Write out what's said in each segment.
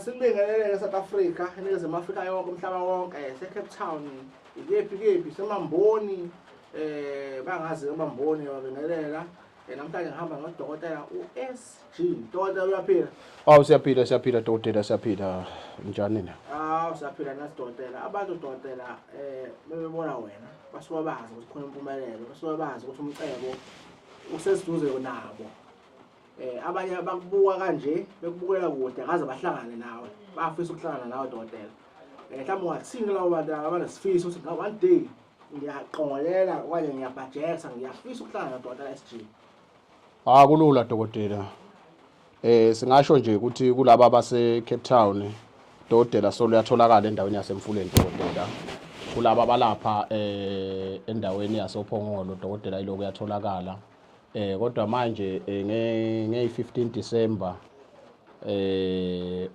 Sinibingelele South Africa, eNingizimu Afrika yonke, umhlaba wonke, se-Cape Town, ikephi kephi, semamboni, bangazi abamboni babingelela. Namhlanje ngihamba nodokotela u-SG. Dokotela, uyaphila? Awu, siyaphila, siyaphila dokotela, siyaphila. Njani nina? Awu, siyaphila nathi, dokotela. Abantu, dokotela, bebebona wena, basuke bazi ukuthi khona impumelelo, basuke bazi ukuthi umcebo useduze nabo. Abanye bakubuka kanje, bekubukela kude, akaze bahlangane nawe, bayafisa ukuhlangana nawe, dokotela. Mhlawumbe ungathini labo bantu abanesifiso ukuthi nga one day ngiyaqongolela okanye ngiyabhajetha, ngiyafisa ukuhlangana nodokotela SG? Ah, kulula, dokotela. Singasho nje ukuthi kulaba abase Cape Town, dokotela solo uyatholakala endaweni yasemfuleni, dokotela. Kulaba abalapha endaweni yasoPhongolo, dokotela, ilokhu uyatholakala. Kodwa manje nge 15 December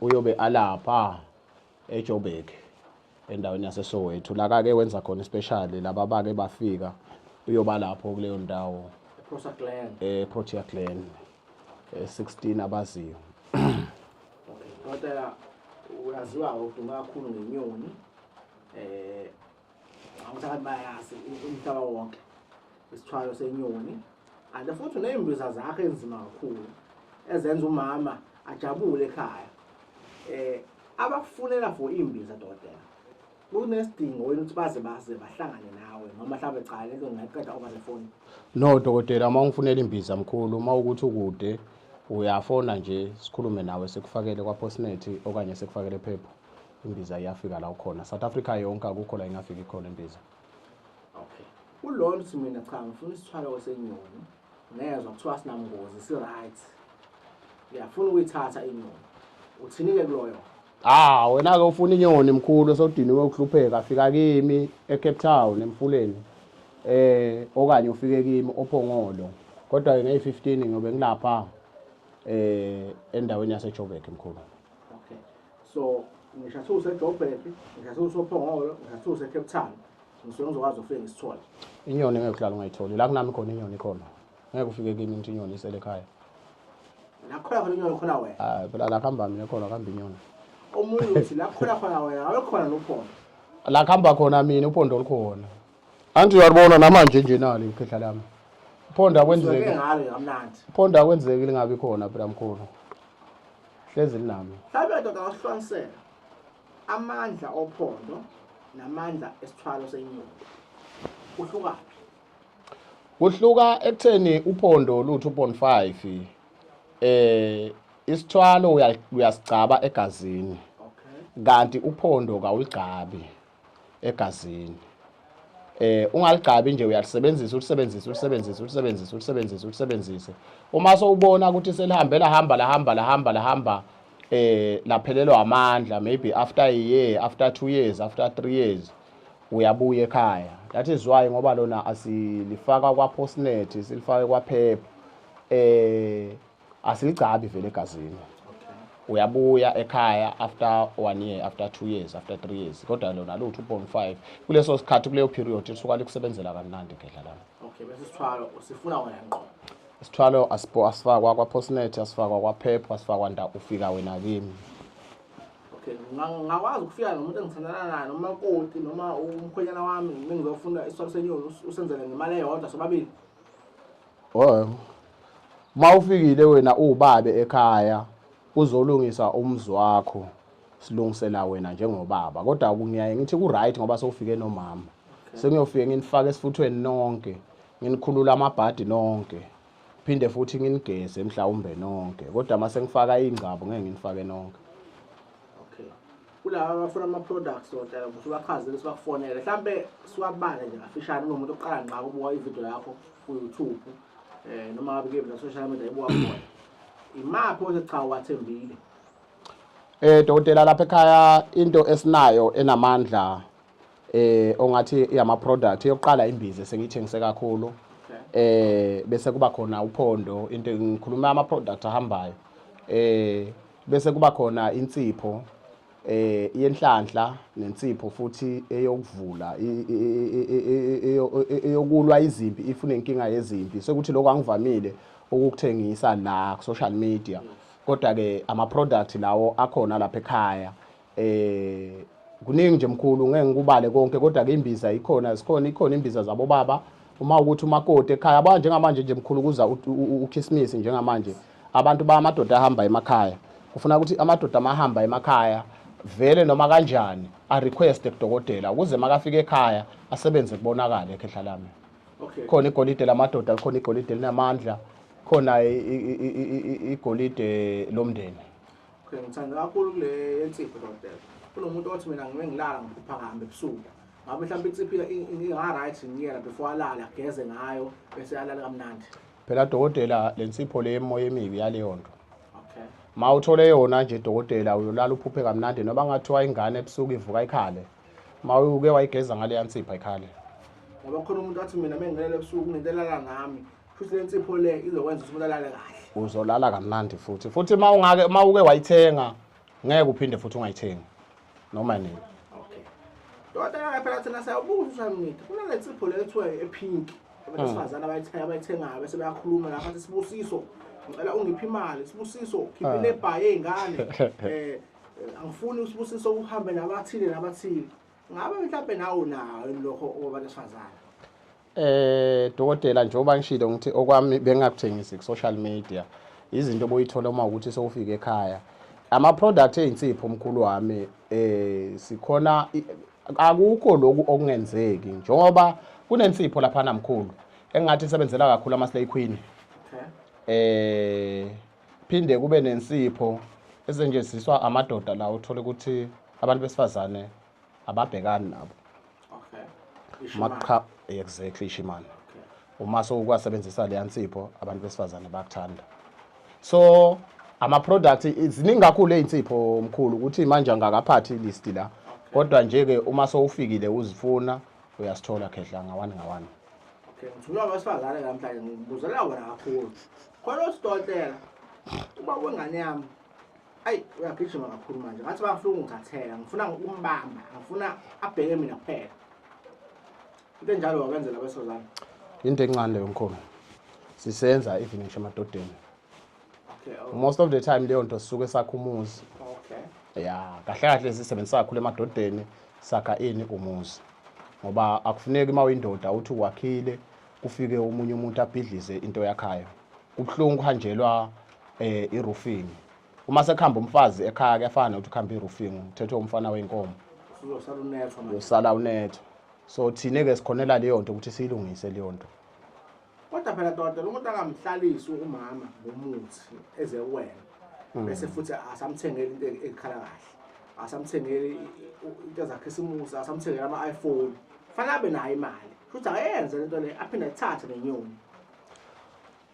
uyobe alapha eJoburg, endaweni yaseSoweto, la kake wenza khona special laba bake bafika, uyoba lapho kuleyo ndawo. Protea Glen. eProtea Glen, 16 abaziyo. Okay, dokotela, uyaziwa udume kakhulu ngenyoni. Akuthi abantu bayazi umhlaba wonke isithwalo senyoni, kanti futhi uney'mbiza zakho enzima kakhulu ezenza umama ajabule ekhaya. Abakufunela for iy'mbiza, dokotela, kunesidingo wena ukuthi baze bahlangane nawe, noma mhlawumbe cha, lento ngingayiqeda over the phone? No, dokotela, uma ungifunela imbiza, mkhulu, uma ukuthi ukude, uyafona nje, sikhulume nawe, sikufakele kwaPostnet okanye sikufakele Pep. Imbiza iyafika la ukhona. South Africa yonke, akukho la ingafiki khona imbiza. Okay, kulona uthi mina cha, ngifuna isithwalo senyoni, ngezwa kuthiwa sinamngozi, si-right, ngiyafuna ukuyithatha inyoni, uthini-ke kuloyo? Ah, wena ke ufuna inyoni, mkhulu, sewudiniwe ukuhlupheka, fika kimi eCape Town emfuleni okanye ufike kimi oPhongolo. Kodwa ke ngeyi-15 ngiyobe ngilapha endaweni yaseJoburg, mkhulu. Okay, so ngisho athiwa useJoburg, ngisho athiwa usoPhongolo, ngisho athiwa use-Cape Town, ngisuke ngizokwazi ukufike ngisithole? Inyoni ngeke uhlale ungayitholi. La kunami khona inyoni ikhona. Ngeke ufike kimi ngithi inyoni isele ekhaya. La khona khona inyoni khona wena? Ah, phela la kuhamba mina khona kuhamba inyoni. Omunye uthi la khona khona wena ngabe khona nophondo. La kuhamba khona mina uphondo olukhona. Angithi uyalibona namanje nje nali ikhehla lami. Uphondo Suke akwenzeki. ngalo kamnandi. Uphondo akwenzeki lingabi khona phela, mkhulu. Hlezi linami. Mhlawumbe, doda, wasihlukanisela amandla ophondo namandla esithwalo senyoni, kuhlukaphi? Kuhluka ekutheni uphondo lu 2.5, isithwalo uyasigcaba egazini, kanti uphondo kawuligcabi egazini. Ungaligcabi nje, uyalisebenzisa, ulisebenzise, ulisebenzise, ulisebenzise, ulisebenzise, ulisebenzise. Uma sowubona ukuthi selihambe lahamba lahamba lahamba lahamba, laphelelwa amandla, maybe after a year, after 2 years, after 3 years, uyabuya ekhaya. That is why ngoba lona asilifaka kwa-Postnet, silifake kwa-Pep, asiligcabi vele egazini. Uyabuya ekhaya after one year, after 2 years, after 3 years. Kodwa lona lu-2.5 kuleso sikhathi, kuleyo period lisuka likusebenzela kamnandi gedla lami. Okay, bese isithwalo usifuna wena ngqo? Isithwalo asifakwa kwa-Postnet, asifakwa kwa-Pep, asifakwa nda, ufika wena kimi. Okay, ngingakwazi ukufika nomuntu engithandana naye noma umakoti noma umkhwenyana wami, ngizofuna isithwalo senyoni, usenzele ngemali eyodwa sobabili? Oh. Uma ufikile wena ubabe ekhaya uzolungisa umzi wakho, silungisela wena njengobaba. Kodwa ngiyaye ngithi ku-right ngoba sewufike nomama. Sengiyofike nginifake esifuthweni nonke, nginikhulula amabhadi nonke. Phinde futhi nginigeze mhlawumbe nonke. Kodwa mase ngifaka ingcabo ngeke nginifake nonke. Okay, kulaba abafuna ama-products, dokotela, ukuthi ubachazele, sibakufonele, mhlampe siwabale nje kafishane kunomuntu oqala ngqa ukubuka ividiyo yakho ku-YouTube, noma ngabe kuyiphi la social media ibuka khona, imaphi othi cha, uwathembile? Dokotela, lapha ekhaya into esinayo enamandla ongathi iyama product, yokuqala imbiza sengiyithengise kakhulu. Bese kuba khona uphondo, into ngikhuluma ama product ahambayo. Bese kuba khona insipho yenhlanhla nensipho futhi eyokuvula eyokulwa izimpi if unenkinga yezimpi. Sekuthi lokho angivamile ukukuthengisa la ku social media. Kodwa ke ama product lawo akhona lapha ekhaya, kuningi nje mkhulu, ngeke ngikubale konke, kodwa ke imbiza ikhona, sikhona, ikhona imbiza zabo baba. Uma ukuthi umakoti ekhaya yabo, njengamanje nje mkhulu, kuza uChristmas njengamanje, abantu bamadoda ahamba emakhaya, kufuna ukuthi amadoda amahamba emakhaya vele noma kanjani a request kudokotela ukuze makafika ekhaya asebenze kubonakale, ekhehla lami. Khona igolide lamadoda, khona igolide linamandla, khona igolide lomndeni. Okay, ngithanda kakhulu kule yensipho, dokotela. Kunomuntu othi, "Mina ngime ngilala ngiphupha kahambe ebusuku." Ngabe mhlawumbe insipho inga-right ngiyena before alale, ageze ngayo bese alale kamnandi? Phela dokotela, lensipho le emoya emibi yaleyo nto. Ma uthole yona nje dokotela, uyolala uphuphe kamnandi, noma ngathiwa ingane ebusuku ivuka ikhale, ma uke wayigeza ngaleya nsipho, ayikhale. Ngoba khona umuntu athi, "Mina mengilele ebusuku kunento elala nami." Futhi le nsipho le izokwenza ukuthi umuntu alale kahle? Uzolala kamnandi futhi ma ungake, ma uke wayithenga, ngeke uphinde futhi ungayithengi noma nini. Okay. Dokotela, phela thina siyabuza social media. Kunale nsipho le ethiwa e-pink. Abantu besifazane abayithengayo bese bayakhuluma lapha, athi, "Sibusiso, ngicela ungiphe imali. Sibusiso, khipha ilebhayi ey'ngane. Angifuni uSibusiso uhambe nabathile nabathile." Ngabe mhlawumbe nawe unayo lokho okwabantu besifazane? Dokotela, njengoba ngishilo ngithi okwami bengakuthengisi ku social media, izinto oboyithola uma ukuthi sewufika ekhaya. Ama product eyinsipho omkhulu wami, sikhona, akukho lokhu okungenzeki, njengoba kunensipho lapha namkhulu engathi isebenzela kakhulu ama slay queen. Phinde kube nensipho esetshenziswa amadoda la uthole ukuthi abantu besifazane ababhekani nabo. Macha, exactly, ishimane. Uma sowukwasebenzisa leya nsipho, abantu besifazane bayakuthanda. So ama products ziningi kakhulu ezinsipho mkhulu, ukuthi manje angakaphathi list la, kodwa nje ke uma sowufikile uzifuna, uyasithola khehla, ngawani ngawani. Okay, ngithunywa abesifazane namhlanje, ngibuzela wona kakhulu. Khona usidokotela, uba wengane yami, ayi, uyagijima kakhulu manje, ngathi bafuna ukungithathela, ngifuna ukumbamba, ngifuna abheke mina kuphela. Into enjalo wakwenzela abesifazane? Into encane leyo mkhulu, sisenza even ngisho emadodeni. Most of the time leyo nto sisuke sakha umuzi. Ya, kahle kahle sisebenzisa kakhulu emadodeni, sakha ini? Umuzi, ngoba akufuneki uma uyindoda uthi uwakhile, kufike omunye umuntu abhidlize into yakhayo. Kubuhlungu kuhanjelwa i-roofing. Uma sekuhamba umfazi ekhaya, kuyafana nokuthi kuhamba i-roofing, uthethwe umfana wenkomo. Uzosala unethwa manje. Usala unethwa. So thine-ke sikhonela leyo nto ukuthi siyilungise leyo nto. Kodwa phela dokotela, umuntu angamhlalisi umama ngomuthi eze kuwena, bese futhi asamthengeli into ekhala kahle, asamthengeli into zakhisimusi, asamthengeli ama-iPhone. Fanele abe nayo imali futhi akayenze lento le, aphinde ayithathe nenyoni.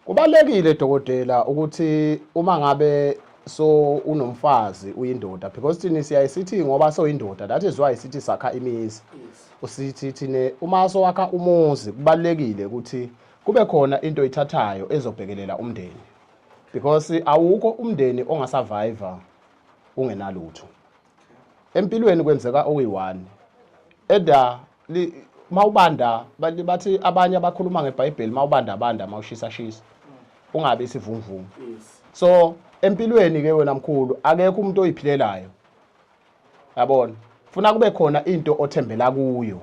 Kubalekile dokotela ukuthi uma ngabe so unomfazi uyindoda, because thina siyaye sithi ngoba soyindoda, that is why sithi sakha imizi. Usithi thine uma sowakha umuzi, kubalekile ukuthi kube khona into oyithathayo ezobhekelela umndeni, because awukho umndeni ongasurvive ungenalutho empilweni. Kwenzeka okuyi-one eda mawubanda, bathi abanye abakhuluma ngeBhayibheli, mawubanda banda, mawushisa shisa, ungabi isivunguvungu. So empilweni ke wena mkhulu, akekho umuntu oyiphilelayo, yabona, funa kube khona into othembela kuyo.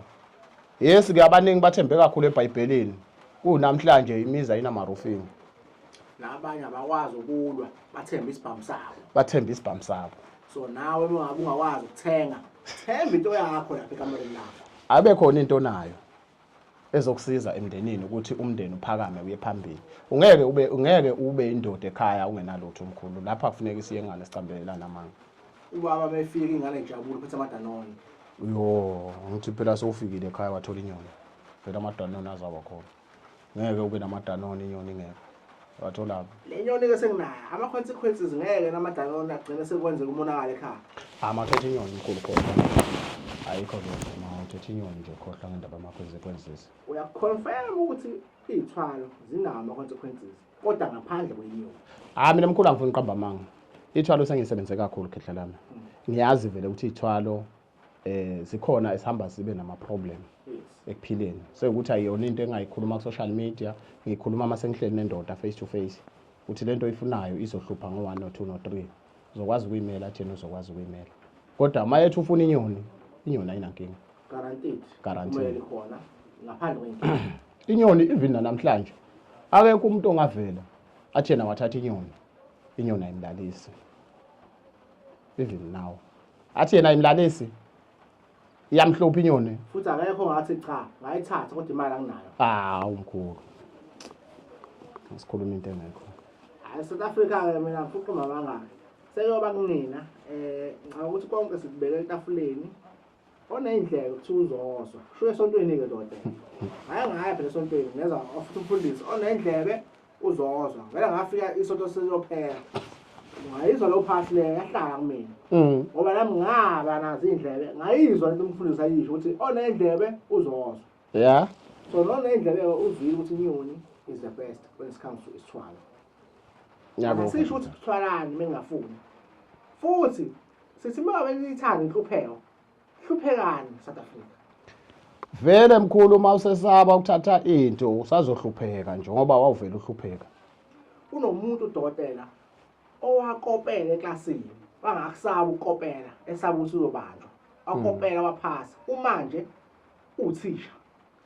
Yes ke, abaningi bathembe kakhulu eBhayibhelini, kunamhlanje imizi ayinama-roofing. Nabanye abakwazi ukulwa, bathembe isibhamu sabo. Bathembe isibhamu sabo. So nawe uma ngabe ungakwazi ukuthenga, themba into yakho lapha ekamereni lakho. Abe khona into onayo ezokusiza emndenini ukuthi umndeni uphakame uye phambili. Ungeke ube indoda ekhaya ungenalutho omkhulu. Lapha kufuneka isiyengane sicambelelana amanga. Ubaba befika, ingane ijabule, uphethe amadanone. Yo, ngithi phela sewufikile ekhaya wathola inyoni, phela amadanone azaba khona. Ngeke ube namadanone inyoni ingekho, watholaphi? Le nyoni-ke senginayo, ama-consequences ngeke namadanone agcine sekwenzeka umonakalo ekhaya? Amathethe inyoni mkhulu, khohlwa, ayikho ke. Mawuthethe inyoni nje, khohlwa ngendaba ama-consequences. Uyakuconfirm ukuthi iy'thwalo zinawo ama-consequences, kodwa ngaphandle kwenyoni? Hayi, mina mkhulu angifuni uqamba amanga. Ithwalo sengisebenze kakhulu, khehla lami. Ngiyazi vele ukuthi ithwalo zikhona esihamba sibe nama problem ekuphileni. Sekuthi ayiyona into engayikhuluma ku social media, ngikhuluma uma sengihleli nendoda face to face. Uthi lento oyifunayo izohlupha ngo-1 no 2 no 3. Uzokwazi ukuyimela thina uzokwazi ukuyimela. Kodwa uma ethi ufuna inyoni, inyoni ayinankinga. Guaranteed. Guaranteed. Kumele khona ngaphandle kwenkinga. Inyoni even namhlanje akekho umuntu ongavela athi yena wathatha inyoni, inyoni ayimlalisi. Even now. Athi yena ayimlalisi. Iyamhlupha inyoni. Futhi akekho ngathi cha, ngayithatha kodwa imali anginayo. Ah, umkhulu. Sikhuluma into engekho. Hayi South Africa ke mina ngifuqa umama Sekuyoba kunina ngicabanga ukuthi konke sikubeke etafuleni. Oneyindlebe kuthiwa uzozwa. Kusho esontweni ke dokotela. Hayi ngaya phela esontweni ngezwa futhi umfundisi onendlebe uzozwa. Vele ngafika isonto seliyophela. Ngayizwa lo phasi le yahlala kumina. Ngoba nami ngaba nazo indlebe ngayizwa lento umfundisi ayisho ukuthi onendlebe uzozwa. Yeah. So nonendlebe uzwile ukuthi inyoni is the best when it comes to isithwalo. Ngiyabonga. Asisho ukuthi kuthwalani mengafuni. Futhi sithi uma ngabe niyithanda inhlupheko, hluphekani South Africa. Vele mkhulu uma usesaba ukuthatha into usazohlupheka nje ngoba wawuvela uhlupheka. Kunomuntu dokotela owakopela eklasini wangakusaba ukukopela esaba ukuthi uzobanjwa. Wakopela waphasa. Umanje uthisha.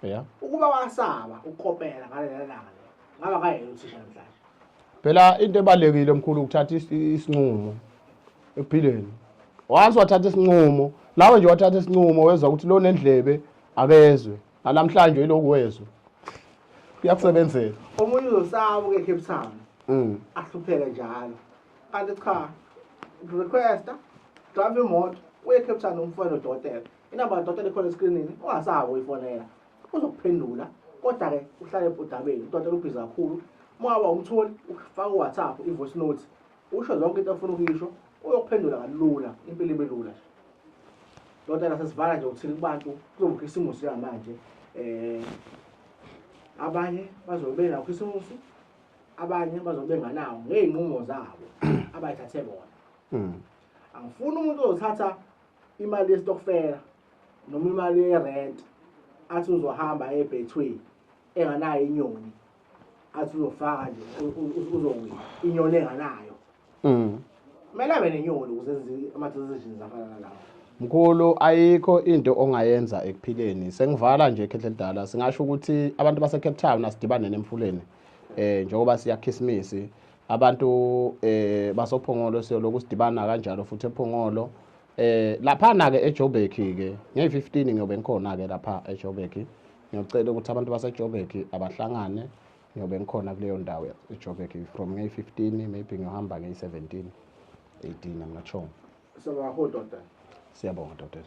Yeah. Ukuba wasaba ukukopela ngalela langa lelo, ngaba kayena uthisha namhlanje. Phela into ebalekile mkhulu ukuthatha isinqumo ekuphileni. Once wathatha isinqumo, nawe nje wathatha isinqumo wezwa ukuthi lo nendlebe akezwe. Namhlanje yilokhu wezwe. Kuyakusebenzela. Omunye uzosaba ukuya eCape Town. Ahlupheke njalo. Kanti cha, requesta, drive imoto, uye eCape Town umfone udokotela. Inamba kadokotela ikhona eskrinini, ungasabi uyifonela. Uzokuphendula, kodwa-ke uhlale odabeni. Udokotela ubhizi kakhulu. Uma waba umtholi, ufake uWhatsApp, i-voice note, usho zonke into ofuna ukuyisho, uyokuphendula kalula, impilo ibe lula nje. Dokotela sesivala nje uthini kubantu kuzoba ukhisimusi njengamanje. Abanye bazobe benawo ukhisimusi, abanye bazobe benganawo ngey'nqumo zabo abayithathe bona. Angifuni umuntu ozothatha imali yesitokfela noma imali yerent athi uzohamba eBetway enganayo inyoni athi uzofaka nje uzowina inyoni enganayo. Kumele abe nenyoni ukuze enze ama-decisions afana nalawo. Mkhulu ayikho into ongayenza ekuphileni. Sengivala nje ekhehla elidala singasho ukuthi abantu base Cape Town asidibane nemfuleni. Njengoba siya Christmas abantu basophongolo siyoloku sidibana kanjalo futhi ephongolo. Lapha ke eJoburg ke nge-15 ngiyobe ngikhona ke lapha eJoburg. Ngiyocela ukuthi abantu baseJoburg abahlangane, ngiyobe ngikhona kuleyo ndawo eJoburg from nge-15 maybe ngiyohamba nge-17 18 I'm not sure. Siyabonga kakhulu dokotela. Siyabonga dokotela.